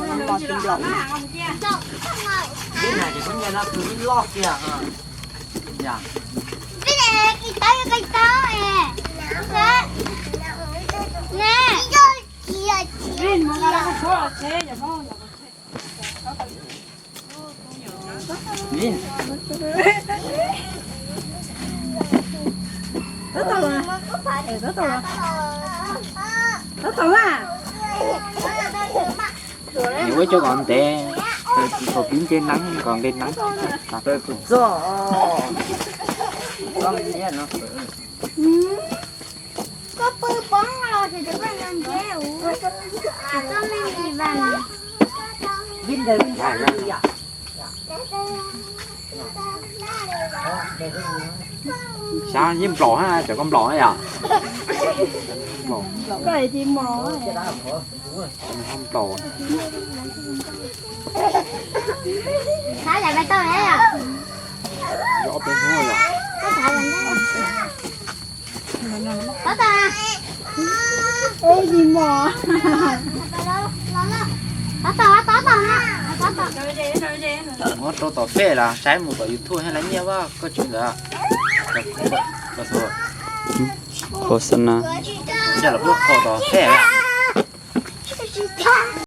Los koj puas pub zoo? Ib na ces kuv nyiam no kwv ib loj kiag. Tab tom, tab tom, tab tom a. Nws ua cov kom ntev, kom pib nce neeb, kom nqis neeb. Txog. Koj pw poob los ces koj nce ua, koj me ntsis vas. Xyov yeej nplaum hab, cov koj nplaum na yom. Koj tsis mos. Nplaum. Xav yam pes tau yom. Yog ob peb hnub yom. Tab tom. Tab tom, tab tom na. Muab rau tom fej los saib mus tom YouTube hab lawv nyiaj vaj koj tsis ntawd. Khos xab na. Coj los pub qhau tom fej.